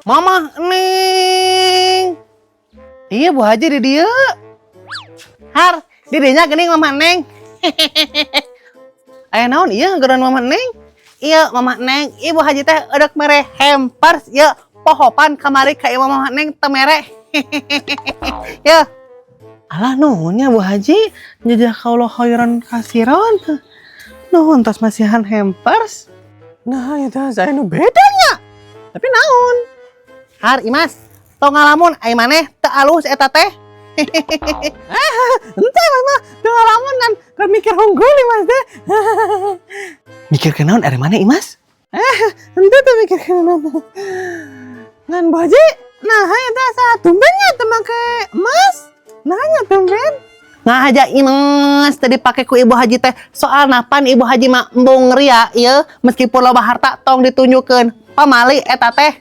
Mama Neng. Iya, Bu Haji di dieu. Har, di dinya geuning Mama Neng. Aya naon ieu geron Mama Neng? Iya, Mama Neng, Ibu Haji teh edek mere hampers ya, pohopan kamari ka ieu Mama Neng teu mere. Ya. Alah, nuhun nya, Bu Haji, jazakallah khairan kasiron. Nuhun tos masihan hampers. Nah, itu saya nu bedanya. Tapi naon? Har, Imas, tong ngalamun, ai maneh teu alus eta teh. Ah, henteu, Mas mah teu ngalamun kan kan mikir hunggul Imas teh. Mikir ke naon ari maneh, Imas? Eh, henteu teu mikir ke naon. Ngan Bu Haji, nah eta asa tumbennya teu make emas. Nah nya tumben. Ngahaja Imas tadi pake ku Ibu Haji teh, soalna pan Ibu Haji mah embung ria ieu, meskipun loba harta tong ditunjukkeun, pamali eta teh.